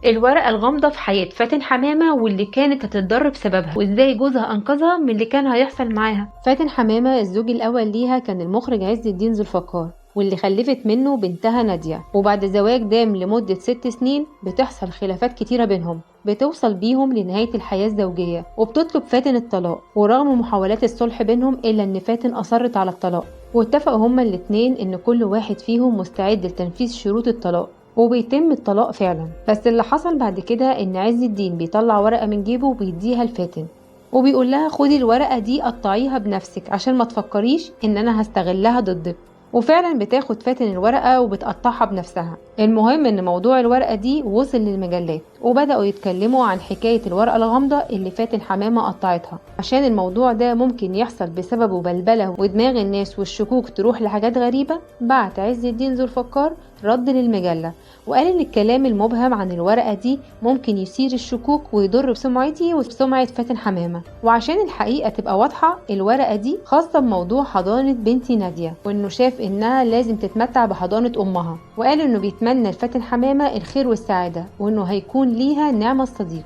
الورقة الغامضة في حياة فاتن حمامة واللي كانت هتتضر بسببها، وازاي جوزها انقذها من اللي كان هيحصل معاها. فاتن حمامة الزوج الاول ليها كان المخرج عز الدين ذو الفقار، واللي خلفت منه بنتها نادية. وبعد زواج دام لمدة 6 سنين بتحصل خلافات كتيرة بينهم، بتوصل بيهم لنهاية الحياة الزوجية، وبتطلب فاتن الطلاق. ورغم محاولات الصلح بينهم إلا إن فاتن أصرت على الطلاق، واتفقوا هما الاتنين إن كل واحد فيهم مستعد لتنفيذ شروط الطلاق، وبيتم الطلاق فعلا. بس اللي حصل بعد كده إن عز الدين بيطلع ورقة من جيبه وبيديها لفاتن، وبيقول لها خدي الورقة دي قطعيها بنفسك عشان ما تفكريش إن أنا هستغلها ضدك. وفعلا بتاخد فاتن الورقة وبتقطعها بنفسها. المهم ان موضوع الورقة دي وصل للمجلات، وبدأوا يتكلموا عن حكاية الورقة الغامضة اللي فاتن حمامة قطعتها، عشان الموضوع ده ممكن يحصل بسببه بلبلة ودماغ الناس والشكوك تروح لحاجات غريبة. بعت عز الدين ذو الفقار رد للمجلة وقال ان الكلام المبهم عن الورقة دي ممكن يثير الشكوك ويضر بسمعتي وبسمعة فاتن حمامة، وعشان الحقيقة تبقى واضحة الورقة دي خاصة بموضوع حضانة بنتي نادية، وانه شاف انها لازم تتمتع بحضانة امها، وقال انه بيتمنى لفاتن حمامة الخير والسعادة، وانه هيكون ليها نعمة الصديق.